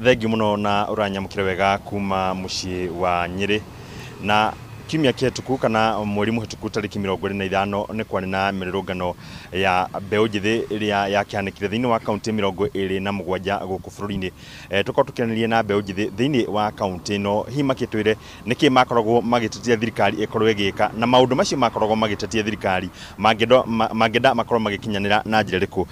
Thengiũ mũno na ũranyamũkĩra wega kuma mũciĩ wa Nyĩrĩ. Na kiumia kĩhetũku kana mweri mũhetũku tarĩki 25 nĩ kwarĩ na mĩrũrũngano ya mbeũ njĩthĩ ĩrĩa yakĩhanĩkire thĩinĩ wa kaunti 27 gũkũ bũrũri-inĩ. Tũkorwo tũkĩaranĩria na mbeũ njĩthĩ thĩinĩ wa kaunti ĩno, hihi makĩtwĩre nĩkĩ makoragwo magĩtetia thirikari ĩkorwo ĩgĩka, na maũndũ macio makoragwo magĩtetia thirikari mangĩenda makorwo magĩkinyanĩra na njĩra ĩrĩkũ.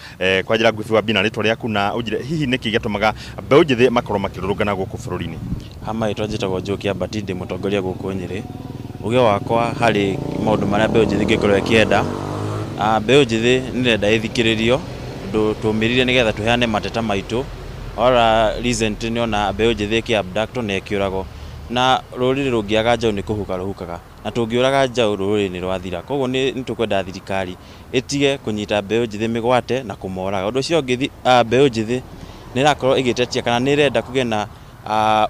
Kwa njĩra nguhĩ wambie na rĩtwa rĩaku na ũnjĩre hihi nĩkĩ gĩatũmaga mbeũ njĩthĩ makorwo makĩrũrũngana gũkũ bũrũri-inĩ. Ha marĩtwa njĩtagwo Njoki Ambati, ndĩ mũtongoria gũkũ Nyĩrĩ. Uge wakwa harĩ maũndũ marĩa mbeũ njĩthĩ ĩngĩkorwo ĩkĩenda, mbeũ njĩthĩ nĩ ĩrenda ĩthikĩrĩrio, tondũ tũmĩrire nĩgetha tũheane mateta maitũ. Ora recent nĩ ona mbeũ njĩthĩ ĩkĩ abductwo na ĩkĩũragwo, na rũrĩrĩ rũngĩaga njaũ nĩ kũhuka rũhukaga, na tũngĩũraga njaũ rũrĩrĩ nĩ rwathira. Koguo nĩ tũkwenda thirikari ĩtige kũnyita mbeũ njĩthĩ mĩgwate na kũmoraga. Ũndũ ũcio ũngĩ, mbeũ njĩthĩ nĩ ĩrakorwo ĩgĩtetia kana nĩ ĩrenda kũgĩe na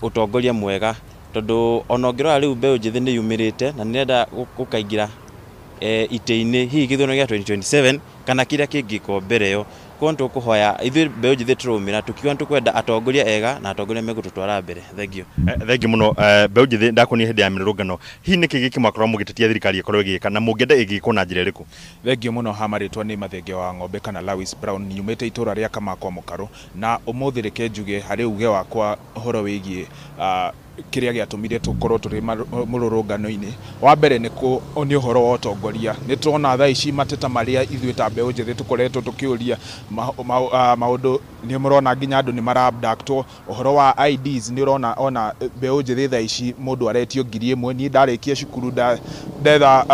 ũtongoria mwega, tondũ ona ũngĩrora rĩu mbeũ njĩthĩ nĩ yumĩrĩte na nĩ ĩrenda gũkaingĩra itĩ-inĩ hihi gĩthurano gĩa 2027 kana kĩrĩa kĩngĩkwo mbere ĩyo. Koguo nĩ tũkũhoya ithuĩ mbeũ njĩthĩ tũraumĩra tũkiuga nĩ tũkwenda atongoria ega na atongoria megũtũtwara mbere. Thengiũ. Thengiũ mũno. Mbeũ njĩthĩ, ndakuonia hĩndĩ ya mĩrũrũngano, hihi nĩkĩ gĩkĩ mwakorwo mũgĩtetia thirikari ĩkorwo ĩgĩka na mũngĩenda ĩgĩkwo na njĩra ĩrĩkũ? Thengiũ mũno. Ha marĩtwa nĩ Mathenge wa Ng'ombe kana Lawis Brown, nyumĩte itũra rĩa Kamakwa Mũkarũ, na ũmũthĩ reke njuge harĩ uge wakwa ũhoro wĩgiĩ kĩrĩa gĩatũmire tũkorwo tũrĩ mũrũrũngano-inĩ. Wa mbere nĩ ũhoro wa ũtongoria. Nĩ tũrona thaa ici mateta marĩa ithuĩ ta mbeũ njĩthĩ tũkoretwo tũkĩũria maũndũ, nĩ mũrona nginya andũ nĩ mara abductwo. Ũhoro wa IDs, nĩ ũrona ona mbeũ njĩthĩ thaa ici mũndũ aretio 1000. Niĩ ndarĩkia cukuru ndetha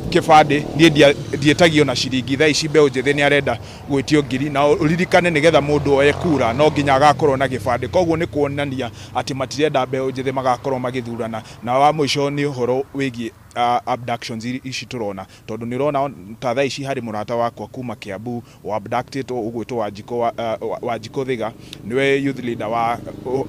kĩbandĩ, niĩ ndiĩtagio na ciringi. Thaa ici mbeũ njĩthĩ nĩ arenda gwĩtio ngiri, na ũririkane nĩgetha mũndũ oe kura no nginya agakorwo na gĩbandĩ. Koguo nĩ kuonania atĩ matirenda mbeũ njĩthĩ magakorwo magĩthurana. Na wa mũico nĩ ũhoro wĩgiĩ abductions ici tũrona, tondũ nĩ ũrona ta thaa ici harĩ mũrata wakwa kuma Kiambu wa abductĩtwo, ũgwĩtwo Wanjikũ Thiga, nĩwe youth leader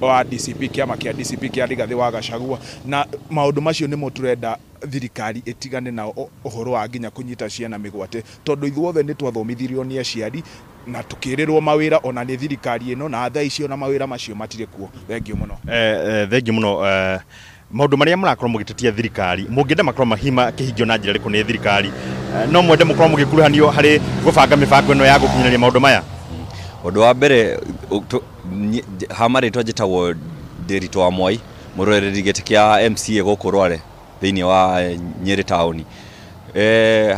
wa DCP, kĩama kĩa DCP kĩa Rigathĩ wa Gachagua. Na maũndũ macio nĩmo tũrenda thirikari ĩtigane na ũhoro wa nginya kũnyita ciana mĩgwate, tondũ ithuothe nĩ twathomithirio nĩ aciari na tukĩrĩrwo mawĩra ona nĩ thirikari ĩno, na thaa ici ona mawĩra macio matirĩ kuo. Thengiũ mũno. Thengiũ mũno. Maũndũ marĩa mũrakorwo mũgĩtetia thirikari mũngĩenda makorwo mahima kĩhingio na njĩra ĩrĩkũ nĩ thirikari? No mwende mũkorwo mũgĩkuruhanio harĩ gũbanga mĩbango ĩno ya gũkinyanĩria maũndũ maya? Ũndũ wa mbere, ha marĩtwa njĩtagwo Ndĩritũ wa Mwai, mũrũĩrĩri gĩtĩ kĩa MCA gũkũ Rware thĩinĩ wa Nyĩrĩ taũni.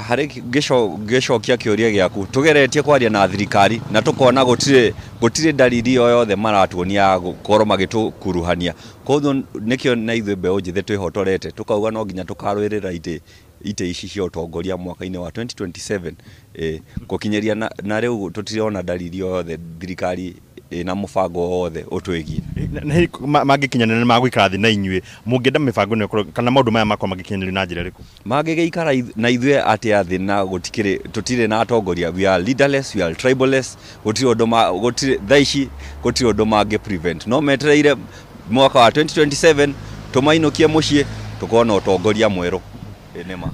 Harĩ ngĩcokia kĩũria gĩaku, tũgeretie kwaria na thirikari na tũkona gũtirĩ ndariri o yothe maratuonia ya gũkorwo magĩtũkuruhania. Koguo nĩkĩo na ithuĩ mbeũ njĩthĩ twĩhotorete tũkauga no nginya tũkarũĩrĩra itĩ ici cia ũtongoria mwaka-inĩ wa 2027. Gũkinyĩria na rĩu tũtirona ndariri o yothe thirikari ĩna mũbango o wothe ũtwĩgiĩ. Na hihi mangĩkinyanĩra nĩ magũikara thĩ na inyuĩ, mũngĩenda mĩbango ĩno ĩkorwo kana maũndũ maya makorwo magĩkinyanĩrio na njĩra ĩrĩkũ? Mangĩgĩikara na ithuĩ atĩa thĩ na gũtikĩrĩ, tũtirĩ na atongoria? We are leaderless, we are tribaless. Gũtirĩ ũndũ gũtirĩ thaa ici, gũtirĩ ũndũ mangĩ prevent. No metereire mwaka wa 2027 tũmainũkie mũciĩ, tũkorwo na ũtongoria mwerũ. Nĩma.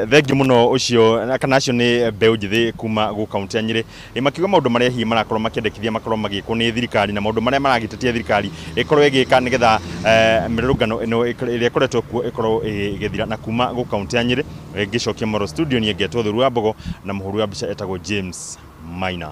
Thengiũ mũno. Ũcio kana acio nĩ mbeũ njĩthĩ kuma gũ kaunti ya Nyĩrĩ, makiuga maũndũ marĩa hihi marakorwo makĩendekithia makorwo magĩkwo nĩ thirikari na maũndũ marĩa maragĩtetia thirikari ĩkorwo ĩgĩka nĩgetha mĩrũrũngano ĩno ĩrĩa ĩkoretwo kuo ĩkorwo ĩgĩthira. Na kuma gũ kaunti ya Nyĩrĩ, ngĩcokia moro studio, niĩ ngetwo Thuru wa Mbogo na mũhũri wa mbica etagwo James Maina.